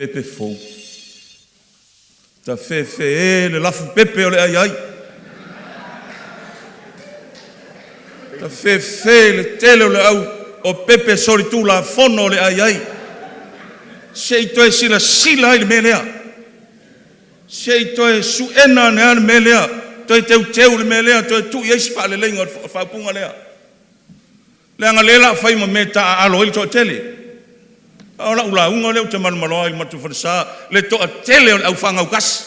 Pepe fou. Tafefe e le lafu pepe o le aiai, tafefe le tele o le au o pepe solitulafono o le aiai. Se i toe silasila ai i le mea lea, se i toe su'ena ane lava le mea lea, toe teuteu le mea lea, toe tuu i ai si faaleleiga o le faaupuga lea, leaga o lea o le a fai ma mea e taaalo ai le toatele. A o lau lauga lea ou te malomaloa ai i le matou falesa, le toatele o le aufangau tasi,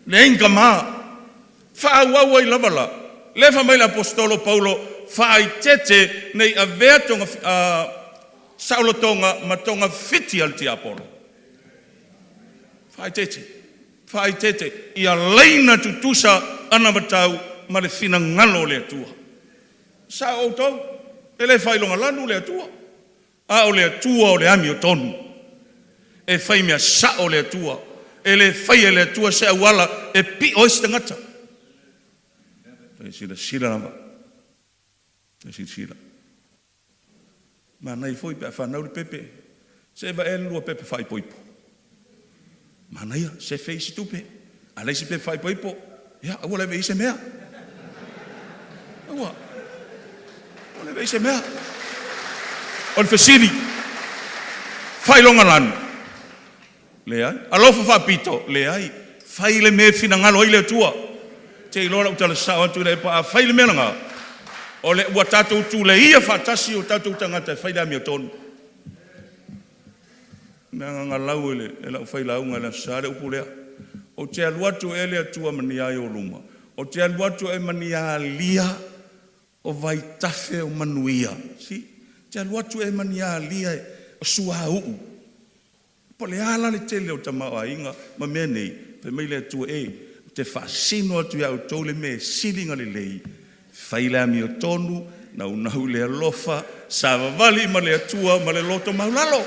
leai ni tama. Faaauau ai lava la, lea e fai mai le Aposetolo o Paulo, faaeteete ne i avea saolotoga ma togafiti a le tiapolo. Faaeteete, faaeteete, ia laina tutusa anavatau ma le finagalo o le Atua. E sao outou, e le faailogalanu le Atua, a o le Atua o le amiotonu. E fai mea sao le Atua, e le faia e le Atua se auala e pio ai se tagata. Ia silasila lava, ia silasila. Manaia foi pe a fanau le pepe, seva ea le lua pepe faaipoipo. Manaia, sefe isi tupe. A leai se pepe faaipoipo, ia aua le ave i ai se mea. Aua, aua le ave i ai se mea. O le fesili, faailogalanu? Leai. Alofa faapito? Leai. Fai le mea e finagalo ai le Atua. Ou te iloa o lau tala sao atu lea. A fai le mea lena, o le ua tatou tuleia faatasi o tatou tagata e fai le amiotonu. Leaga na lau e lau failauga i le Aso Sa le upu lea, ou te alu atu ea le Atua mania ai ou luma? Ou te alu atu ea mania alia o vaitafe o manuia? See? Ou te alu atu ea mania alia o suauu? Po o le a la le tele o le tamaoaiga ma mea nei, fai mai le Atua, e, ou te faasino atu ia outou le mea e sili ona lelei, fai le amiotonu, naunau i le alofa, savavali ma le Atua ma le loto maualalo.